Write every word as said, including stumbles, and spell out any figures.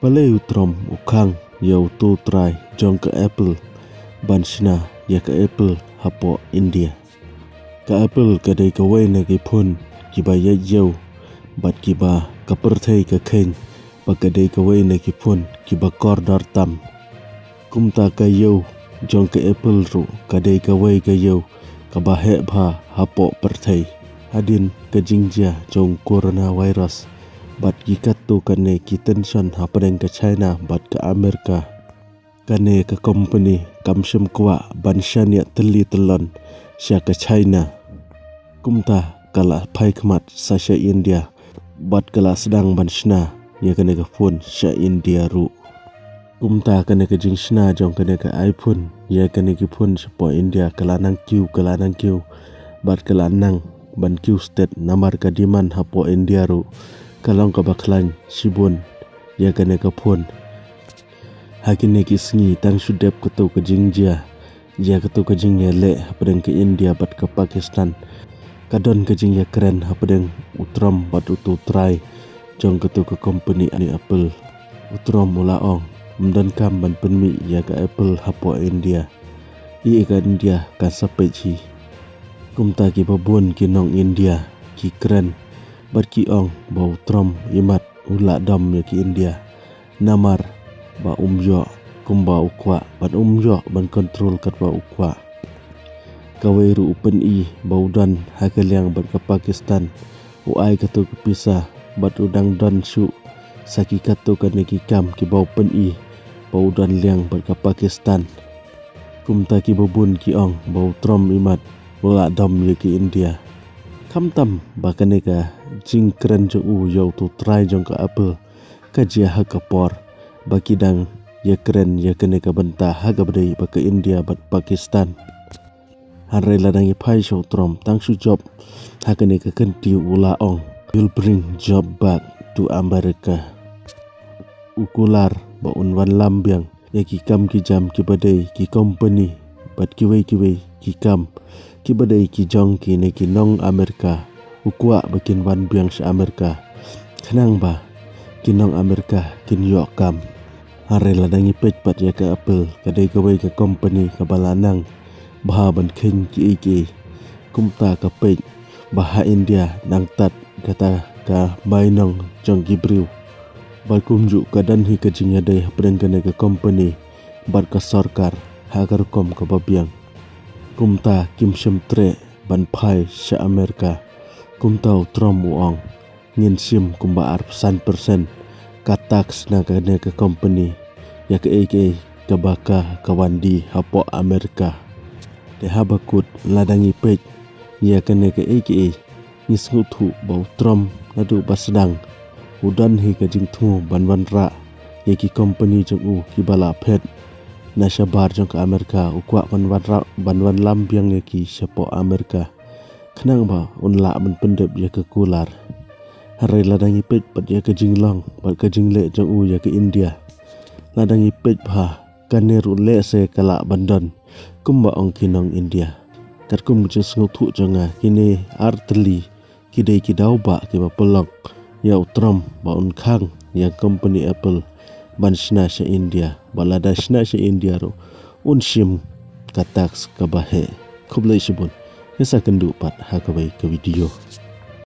Balei u Trump u khang ïa uto u trai jong ka Apple ban shna ïa ka Apple hapoh India? Ka Apple ka dei kawei na ki phone kiba ïaid ïew bad kiba ka pyrthei ka kheiñ ba ka dei kawei na ki phone kiba kordor tam. Kumta ka ïew jong ka Apple ruh ka dei kawei ka ïew kaba heh bha hapoh pyrthei. Hadien ka jingjia jong coronavirus bad ki katto katne ki tension hapdeng ka China bad ka Amerika, kane ka company kam shym kwah ban shaniah tylli tyllon sha ka China. Kumta ka la phai khmat sa sha India bad ka la sdang ban shna ïa kane ka phone sha India ruh. Kumta kane ka jingshna jong kane ka iPhone ïa kane ki phone shapoh India ka la nang kiew, ka la nang kiew bad ka la nang ban kiew stet namar ka demand hapoh India ruh ka long kaba khlaiñ shibun ïa kane ka phone. Ha kine ki sngi tang shu dep kato ka jingjia, ïa kato ka jingïaleh hapdeng ka India bad ka Pakistan, ka don ka jingïakren hapdeng u Trump bad uto u trai jong kato ka company Apple. U Trump u la ong, ym donkam ban pynmih ïa ka Apple hapoh India. Ïa ka India kan sa peit hi. Kumta kiba bun ki nong India ki kren bad ki ong ba u Trump imat u la dom ïa ki India. Namar ba um ïoh kumba u kwah bad um ïoh ban control katba u kwah. Kawei ruh u pyni ba u don ha ka liang bad ka Pakistan, u ai kato ka pisa bad u dang don shuh sa ki katto katne ki kam kiba u pyni ba u don liang bad ka Pakistan. Kumta kiba bun ki ong ba u Trump imat u la dom ïa ki India. Khamtam ba kane ka jingkren jong u ïa uto u trai jong ka Apple ka jia ha ka por ba ki dang ïakren ïa kane ka bynta ha kaba dei ba ka India bad Pakistan. Hynrei lada ngi phai sha u Trump tang shu jop ha kane ka kynti u la ong, "You'll bring job back to America." U kular ba un wanlam biang ïa ki kam ki jam kiba dei ki company bad kiwei kiwei ki kam kiba dei ki jong kine ki nong Amerika, u kwah ba kin wan biang sha Amerika khnang ba ki nong Amerika kin ïoh kam. Hynrei lada ngi peit pat ïa ka Apple, ka dei kawei ka company kaba la nang bha ban kheiñ kiei kiei. Kumta ka peit ba ha India nang tad kata ka bainong jong ki briew. Bad kumjuh ka don hi ka jingïadei hapdeng kane ka company bad ka sorkar ha ka rukom kaba biang. Kumta kim shym treh ban phai sha Amerika. Kumta u Trump u ong, ngin shim kumba arphew san percent ka tax na kane ka company ïa kaei kaei kaba ka ka wan die hapoh Amerika. Te haba kut lada ngi peit ïa kane kaei kaei ngi sngewthuh ba u Trump naduh ba sdang u don hi ka jingthmu ban wanrah ïa ki company jong u kiba la phet na shabar jong ka Amerika, u kwah ban wanrah ban wanlam biang ïa ki shapoh Amerika khnang ba un lah ban pyndep ïa ka kular. Hynrei lada ngi peit pat ïa ka jinglong bad ka jingleh jong u ïa ka India, lada ngi peit bha kane ruh lehse ka lah ban don kumba ong ki nong India. Katkum ka jingsngewthuh jong nga, kine ar tylli ki dei ki daw ba kiba pynlong ïa u Trump ba un khang ïa company Apple ban shna sha India, ba lada shna sha India ruh un shim ka tax kaba heh. Khublei shibun, ngin sa kynduh pat ha kawei ka video.